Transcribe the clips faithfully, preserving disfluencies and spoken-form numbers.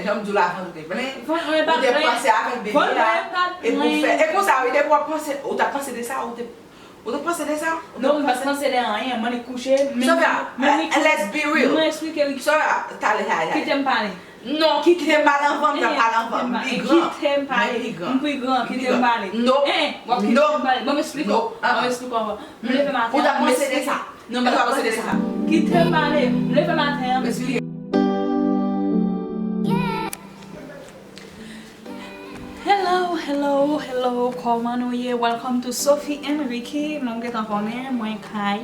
Jan m di w la, vant ou te plen. Vant mwen pa plen. Ou te panse avèk bebe a. Vant mwen pa plen. Epi w fè, e konsa wi, depi w ap panse, ou t ap panse de sa, ou te, ou te panse de sa? Non, m pa t panse de anyen. Mwen annik kouche, men, Sofia, let's be real. Mwen eksplike wi. Sofia, talè sa, talè. Kite m pale. Non, kite m pale anvan, m pral pale anvan. M pi gran. Kite m pale. Mwen pi gran. M pi gran, kite m pale. Non. W ap kite m pale. Ban m eksplike w. Ban m eksplike w anvan. M leve maten an, m eksplike. Non, m pa t ap panse de sa. Kite m pale. M leve maten an, m eksplike. Hello, hello, hello, kòman nou ye? Welcome to Sophie and Ricky. Nou gentan konnen, mwen kay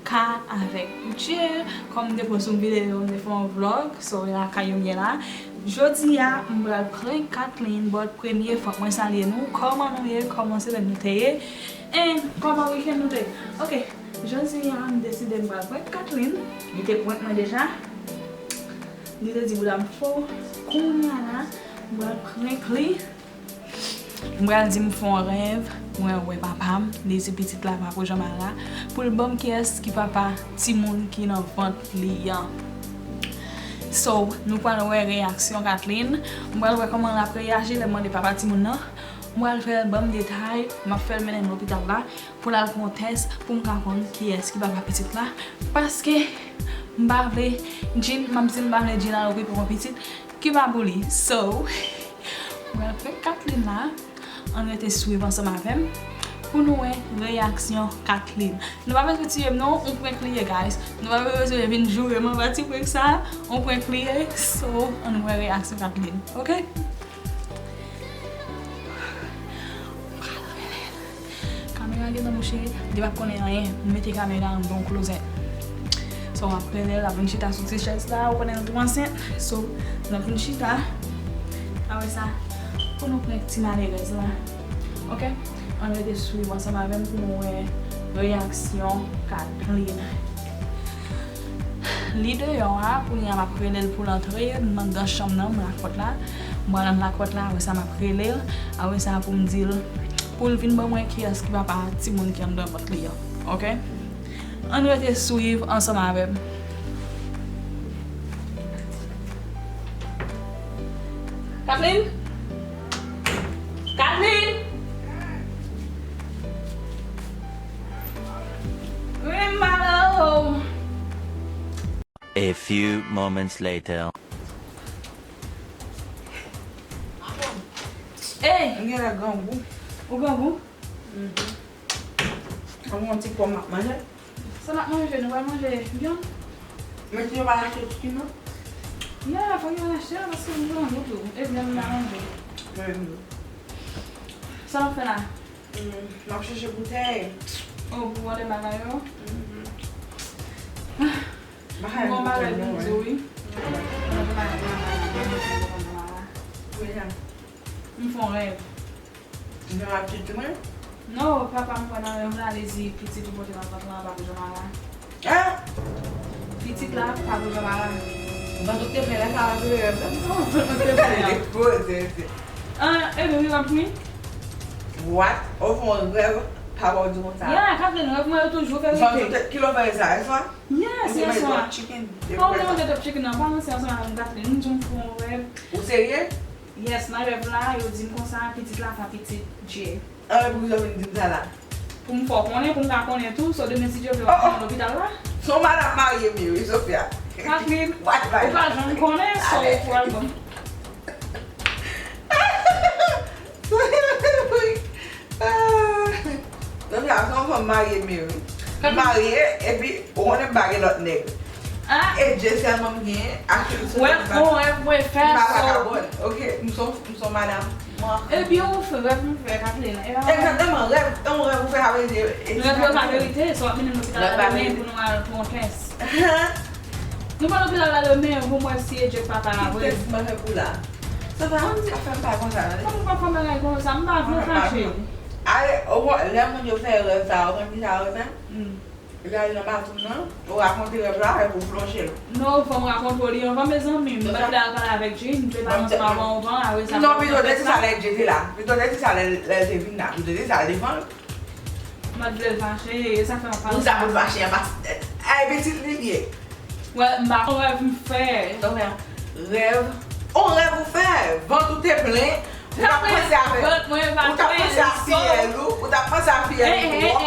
ka avèk Dye. Kòm m te post yon videyo, m te fè yon vlog, so e lakay yo m ye la. Jodi a, m pral prank Kathleen, but premye fòk mwen salye nou. Kòman nou ye? Kòman semèn nou te ye? And kòman weekend nou te ye? Ok, jodi a, m deside m pral prank Kathleen. Li te prank mwen deja. Li te di bouda m fo. Kounye a la, m pral prank li. M pral di m fè yon rèv, mwen wè papa m, li di pitit la pa pou Jean-Mara, pou l ban m kiyès ki papa timoun ki nan vant li an. So, nou pral wè reyaksyon Kathleen. M pral wè kòman l ap reyaji lè m mande papa timoun nan. M pral fè l ban m detay, m ap fè l mennen m lopital la pou l al pran tès pou m ka konn kiyès ki papa pitit la. Paske m pa vle Jean, m ap di m pa vle Jean al okipe yon pitit ki pa pou li. So, m pral prank Kathleen la. Ann rete swiv ansanm avè m pou nou wè reyaksyon Kathleen. Nou pa bezwen tiye m non, yon prank li ye, guys. Nou pa bezwen vin joure m anba ti prank sa, yon prank li ye. So, ann wè reyaksyon Kathleen, ok? Kamera gentan mouche, li pa konnen anyen. M mete kamera anndan yon klozèt. So, m ap rele l, l ap vin chita sou ti chèz la, ou konnen l tou ansent. So, l ap vin chita. Apre sa, pou nou prank ti malerèz la. Ok? Ann rete swiv ansanm avè m pou nou wè reyaksyon Kathleen. Li deyò a, kounye a m ap rele l pou l antre, m anndan chanm nan, m lakòt la. M pral anndan lakòt la, apre sa m ap rele l, apre sa pou m di l, pou l vin ban mwen kiyès ki papa timoun ki anndan vant li an. Ok? Ann rete swiv ansanm avè m. Kathleen? Kathleen? Wi, m pale w. A few moments later. Ey! M genlè grangou. Ou grangou? Mhm. An yon ti pòm m ap manje. Sa n ap manje? Nou pral manje vyann? Men si yo pa achte chicken nan? Ya, fòk yo achte l paske m grangou tou. E vyann m pa manje. Mwen menm tou. Sa w ap fè la? Hmm, m ap chèche boutèy. Oh, pou w ale bagay yo? Mhm. Bagay yo bon, bagay pou m di w, wi. Mwen menm bagay la, mwen menm bagay la. Wi, sa. M fè yon rèv. Jan ap tcheke mwen? Non, papa m wè nan rèv la, li di pitit ou pote nan vant lan pa pou Jean-Mara. Ah! Pitit la pa pou Jean-Mara. Vant ou te fè lè sa w ap jwe rèv la? Non, vant ou te fè. Li poze, mesye. Ah, e nou viv ap mi? What? Ou fè yon rèv, papa w di konsa? Ya, Kathleen, rèv mwen yo toujou verite. Vant ou te, kilè w fè sa, yèswa? Yes, yèswa. Ou te manje top chicken. Kòman ou te top chicken nan? Pa ranse ansanm avè m, Kathleen. M di w m fè yon rèv. Ou serye? Yes, nan rèv la, yo di m konsa, pitit la pa pitit Jay. Anben, poukisa w vin di m sa la? Pou m fè w konnen, pou m ka konnen tou, so demen si Dye vle w ap konnen lopital la. Se yon madanm marye m ye wi, Sofia. Kathleen, ou pa janm konnen, so ou pral ban m. Ah, Sofia, se yon fanm marye m ye wi. M marye, epi ou konnen m pa gen lòt nèg. Ah. E Dye sèlman m genyen, ak yon sèl nèg m pa, m pa vakabòn, ok? M se yon, m se yon madanm manke. Ebyen, ou fè rèv m fè, Kathleen. Egzakteman, rèv, yon rèv ou fè, sa vle di, e ti pa verite. Rèv yo pa verite, so w ap mennen m lopital la demen pou nou al pran tès. Nou pral lopital la demen pou m wè si e Dye papa a vre. Ki tès m ap fè pou la? Sofia, pa fè m pa konsa, tande. Kòman ou pa fè m bagay konsa? M pa vle fache. Ale, ou wè, lè moun yo fè rèv sa, ou konn kisa yo fè? Hmm. Li ale nan bathroom nan, ou rakonte rèv la, epi ou flonche l. Non, fò m rakonte w li anvan, mezanmi. M pa t vle al pale avèk Jay, m te pale ansanm avè w anvan, apre sa. Non, pito te di sa lè Jay te la. Pito te di sa lè, lè l te vin la. Pito te di sa devan l. M pa t vle l fache, e sa fè m ap pale. Pou sa pou l fache, a pa, ay, pitit li ye. Wè, m pa konn rèv m fè. Donk, rèv, on rèv Te plen, ou t ap panse avè, ou t ap panse a fiyèl ou, ou t ap panse a fiyèl ou twòp,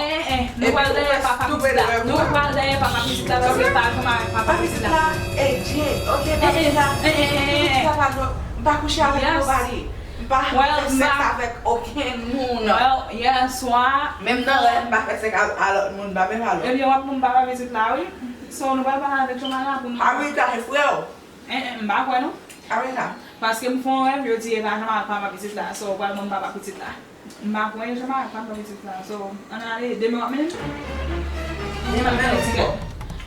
epi ou fè stupid rèv ou. Nou pral dèyè papa pitit la, paske l pa janm avèk papa pitit la. Papa pitit la, e Jay, ok, papa pitit la, papa pitit la pa nou, m pa kouche avèk nobody, m pa fè sèks avèk okenn moun. Well, yèswa. Menm nan rèv, m pa fè sèks a, a lòt moun, m pa menm a lòt. Ebyen, w ap pou m papa pitit la, wi. So, nou pral pale avèk Jomala pou n... Harita, e frè w. En, en, m pa kwè non. Harita. Paske m fè yon rèv, yo di e pa Jean-Marc papa pitit la. So, ou pral ban m papa pitit la. M pa kwè Jean-Marc papa pitit la. So, ann ale, demen w ap mennen m? Demen m ap mennen w pou kò.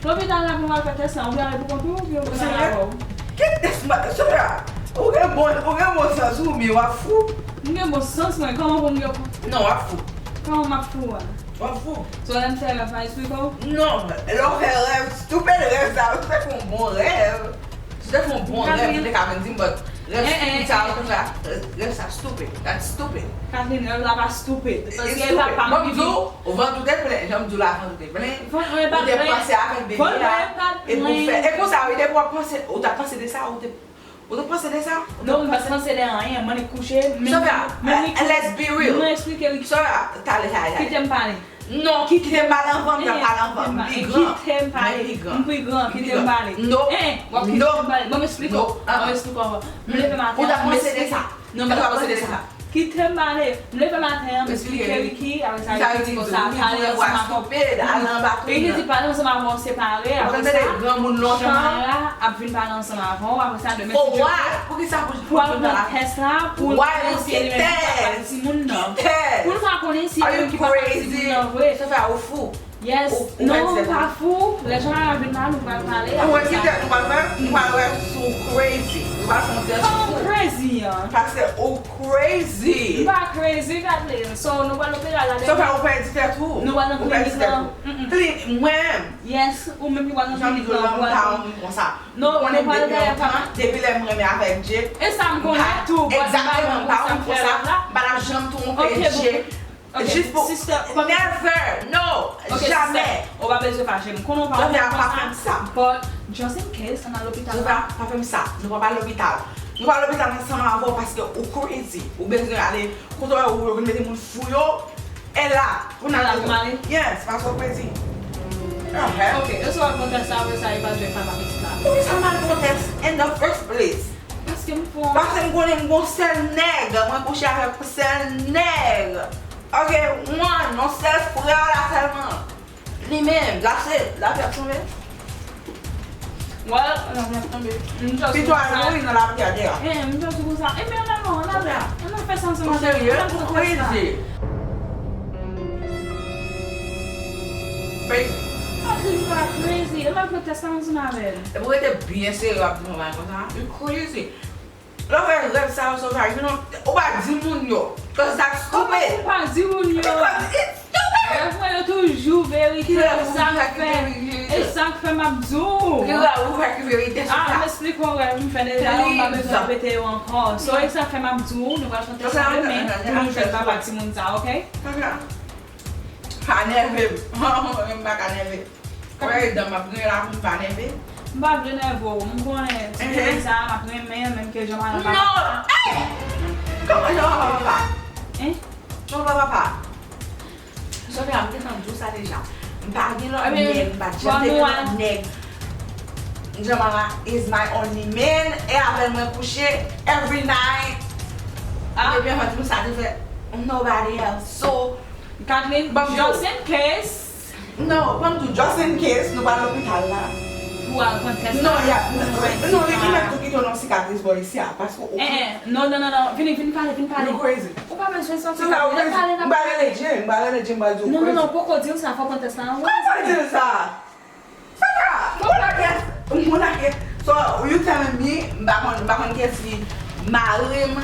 Lopital la pou nou al fè tès la, ou vle ale pou kont ou, oubyen ou vle ale avè w? Ki tès m ap, Sofia, ou gen bon, ou gen bon sans ou, men w ap fou. M gen bon sans mwen, kòman pou m gen... Non, w ap fou. Kòman m ap fou a? W ap fou. So, lè m fè rèv, m ap esplike w? Non, lè w fè rèv, stupid rèv sa, ou te fè yon bon rèv. Si w te fè yon bon rèv, ou te ka vin di m, but rèv stupid sa ou te fè a, rèv sa stupid. That's stupid. Kathleen, rèv la pa stupid. Paske e pa pa m ki vin. Ban m di w, vant ou te plen, jan m di w la, vant ou te plen. Ou te panse avèk bebe a, epi w fè, e konsa wi, depi w ap panse, ou t ap panse de sa, ou te, ou te panse de sa? Non, m pa t panse de anyen, m annik kouche, men... Sofia, let's be real. Mwen eksplike li. Sofia, talè sa, kite m pale. Non, ki kite m pale anvan, m pral pale anvan. M pi gran. Kite m pale. M pi gran, kite m pale. Non. W ap kite m pale. Ban m esplike w. Ban m esplike w anvan. M leve maten an, m esplike. Non, m pa panse de sa. Kite m pale. M leve maten an, m esplike Ricky, apre sa Ricky di konsa, pale ansanm avè w. Ricky di pale ansanm avè w separe, apre sa, Jean-Marc ap vin pale ansanm avè w, apre sa, demen si Dye vle, pou al pran tès la, pou l eseye remèt papa timoun nan. Pou l ka konnen si e menm ki papa timoun nan vre. Sofia, ou fou. Yes. Non, m pa fou. Lè Jean-Marc ap vin la, nou pral pale. Ou wè ki tèt nou pral fè? Nou pral wè si w crazy. Nou pral fè yon tès sou ou. Kòman m crazy an? Paske ou crazy. M pa crazy, Kathleen. So, nou pral lopital la demen. Sofia, ou pèdi tèt ou. Nou pral nan klinik lan. Ou pèdi tèt ou. Clean, mwen menm. Yes, ou menm ki pral nan klinik lan, ou pral. Non, nou pral dèyè papa. Depi lè m renmen avèk Jay. E sa m konnen tou, but m pa konn sa k fè rèv la. M pa t ap janm twonpe Jay. Ok, bon. Jis pou, sister, never, no, jamè. Ou pa bezwen fache m. Konnen w pa konn sa, but just in case, ann al lopital la. Sofia, pa fè m sa. Nou pral lopital. Nou pral lopital ansanm avè w paske ou crazy. Ou bezwen ale, kote w wè ou vin mete moun fou yo. E la, pou n ale. Yes, paske w crazy. Ok, e sou ap pran tès la, apre sa, e pa jwe papa pitit la. Poukisa m al pran tès in the first place? Paske m fò. Paske m konnen m gon sèl nèg, mwen kouche avèk sèl nèg. Ok, one, yon sèl frè w la sèlman. Li menm, la se lapli ap tonbe. Well, lapli ap tonbe. M just... Pito al mouri nan lapli a dèyè. Eh, m just di konsa. Eh, men ann al non, ann al, ann al fè sa ansanm avè m. Ou serye? Ou crazy. Babe. Patrick pa crazy. Ann al fè tès la ansanm avè l. Epi w rete byen serye w ap di yon bagay konsa. You crazy. Lè w fè rèv sa yo, Sofia, you know, ou pa di moun yo. Cause that's stupid. Kòman pou m pa di moun yo? Because it's stupid. Rèv mwen yo toujou verite, e sa k fè, e sa k fè m ap di w. Ki rèv ou fè ki verite, Sofia? Ah, m esplike w rèv m fè deja, m pa bezwen repete yo ankò. So, e sa k fè m ap di w, nou pral fè tès la demen, pou nou jwenn papa timoun sa, ok? Sofia. Pa nève m. M pa ka nève. Wè, dan m ap griyen la pou m pa nève. M pa vle nève w. M konnen ti bebe sa a, m ap renmen l, menm ke jan m al papa. Non! Ey! Kòman jan m al papa? Hein? Jan m al papa? Sofia, m te konn di w sa deja. M pa gen lòt nèg, m pa janm te gen lòt nèg. Jamala is my only man, e avè l mwen kouche every night. Ah. Depi anvan di m sa, te fè nobody else. So, Kathleen, just in case. Non, ban m di w, just in case, nou pral lopital la. Pou al pran tès la. Non, y a, non, li, li mèt tou kite w nan sikatris bò isi a, paske ou... Eh, eh, non, non, non, non, vini, vini pale, vini pale. You crazy. Ou pa bezwen sa, ou pale, m pral rele Jay, m pral rele Jay, m pral di w crazy. Non, non, non, poko di l sa, fò pran tès la. Kòman fò di l sa? Sandra, m konn ak, m konn ak, so, you telling me, m pa konn, m pa konn kiyès ki mari m,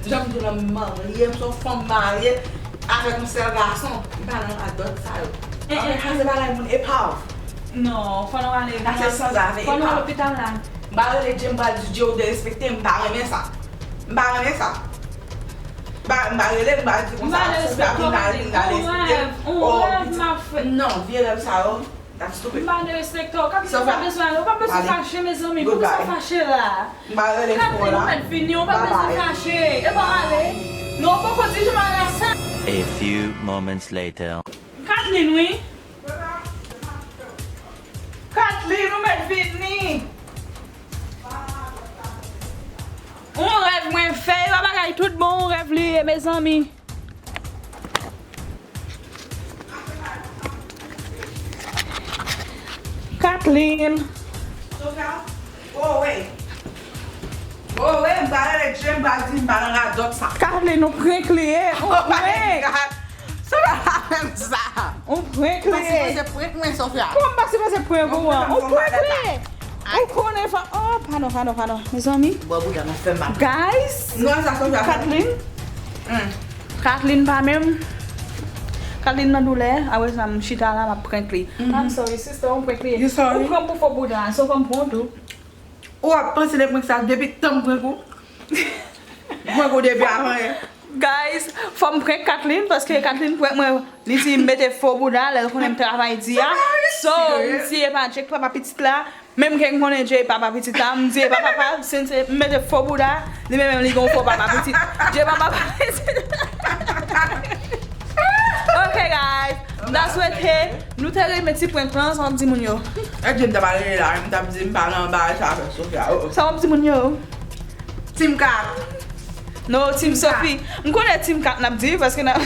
jan m di w la, m marye, m se yon fanm marye, avèk yon sèl gason, m pa nan radòt sa yo. Ok, sa se bagay moun epav. Non, fò nou ale. Sa se sanzave, epav. Fò nou al lopital la. M pa rele Jay, m pral di Jay ou derespekte m, m pa renmen sa. M pa renmen sa. M pa, m pa rele, m pa di konsa, Sofia vin la, vin la, derespekte. Oh, non, vye rèv sa yo. That's stupid. M pa derespekte w. Katlin, ou pa bezwen ale. Ou pa bezwen fache, mezanmi. Poukisa w fache la? M pa rele fò la. Katlin, ou mèt vini. Ou pa bezwen fache. E pa ale. Non, ou poko di jan m ale a sa. A few moments later. Katlin, wi. Katlin, ou mèt vini. On rèv mwen fè, e pa bagay tout bon, on rèv li ye, mezanmi. Katlin. Sofia, go away. Go away, m pa rele Jay, m pa di, m pa nan radòt sa. Katlin, on prank li ye, on prank. Sofia pa fè m sa. On prank li ye. M pa sipoze prank mwen, Sofia. Kòman m pa sipoze prank ou an? On prank li ye. Ou konnen fò, oh, padon, padon, padon. Mezanmi. Bò bouda m ap fè m mal. Guys. Non, sa Sofia fè. Katlin. Katlin pa menm. Katlin nan doulè. Apre sa, m chita la, m ap prank li. I'm sorry, sister, on prank li ye. You sorry? Ou pran m pou fo bouda, so fò m pran w tou. Ou ap panse de prank sa depi tan m prank ou? M prank ou depi avan yè. Guys, fò m prank Katlin, paske Katlin prank mwen, li di m mete fo bouda, lè l konnen m travay di a. So, m di e pa Jay k papa pitit la, menm ke m konnen Jay papa pitit la, m di e pa papa, since m mete fo bouda, li menm li gon fo papa pitit. Jay pa papa pitit. Ok, guys, m ta swete nou te renmen ti prank lan, sa w ap di moun yo. E Jay m ta pral rele la, m t ap di m pa nan bagay sa avèk Sofia, oh, oh. Sa w ap di moun yo? Team Kat. No, Team Sophie. M konnen Team Kat n ap di, paske n ap,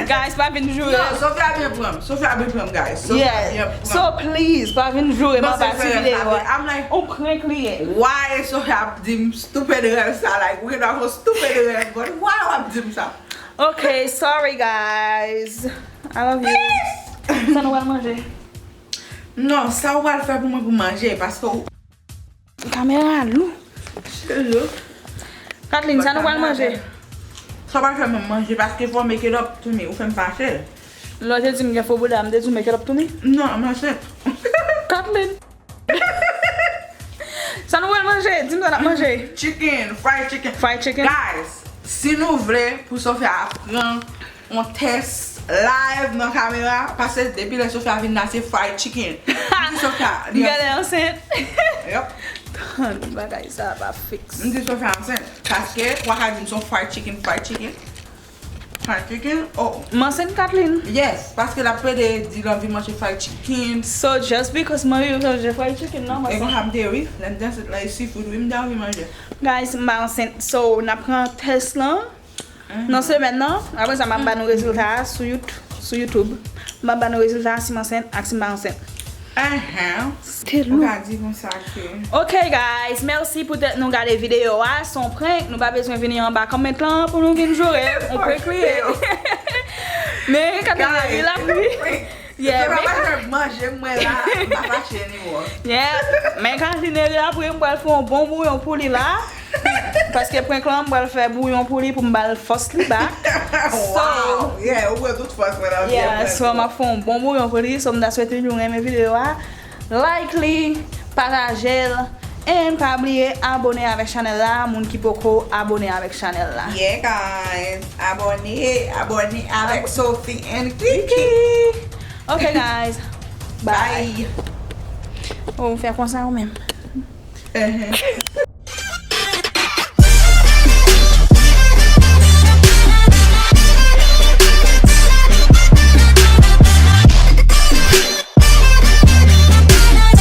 guys, pa vin joure. Non, Sophia byen pran m. Sophia byen pran m, guys. Sophia byen pran m. So, please, pa vin joure m anba ti videyo a. I'm like, on prank li ye. Why Sophia ap di m stupid rèv sa? Like, we can have a stupid rèv, but why w ap di m sa? Ok, sorry, guys. I love you. Sa nou pral manje? Non, sa w pral fè pou mwen pou manje, paske w Kamera lou. Katlin, sa nou pral manje? Sa w pral fè mwen manje, paske fò make it up to me, ou fè m fache. Lè w te di m gen fo bouda, m te di w make it up to me? Non, m ansent. Katlin. Sa nou pral manje? Di m sa n ap manje. Chicken, fried chicken. Fried chicken? Guys, si nou vle pou Sophia pran on tès live nan kamera, paske depi lè Sophia vin la, se fried chicken. M di Sophia, li ansent. Gade ansent. Yep. Tann, bagay sa pa fiks. M di Sophia ansent, paske w pa ka di m se on fried chicken, fried chicken. Fried chicken? Oh. M ansent, Katlin? Yes, paske l ap plede di l anvi manje fried chicken. So, just because mwen manje fried chicken, non, m ansent. E konsa m te, wi. Lè m te ansent lan, e seafood, wi, m te anvi manje. Guys, m pa ansent. So, n ap pran tès lan. Nan semèn nan, apre sa, m ap ba nou rezilta a sou Yout-, sou YouTube. M ap ba nou rezilta a si m ansent ak si m pa ansent. Enhen. Ou ka di konsa ke. Ok, guys, mèsi poutèt nou gade videyo a. Se on prank, nou pa bezwen vini anba comment lan pou nou vin joure. On prank li ye. Men, Katlin, li la, wi. Yeah, men Katlin manje mwen la, m pa fache anymore. Yeah, men Katlin ri apre, m pral fè yon bon bouyon pou li la. Paske prank lan, m pral fè bouyon pou li pou m ba l fòs li back. So, wow, yeah, ou pran tout fòs mwen nan vye prank. Yeah, so m ap fè yon bon bouyon pou li. So, m ta swete nou renmen videyo a. Like li, pataje l, and pa bliye abone avèk chanèl la, moun ki poko abone avèk chanèl la. Yeah, guys, abone, abone avèk Sophie and Kiki. Ok, guys, bye. Bye. Oh, ou fè konsa ou menm.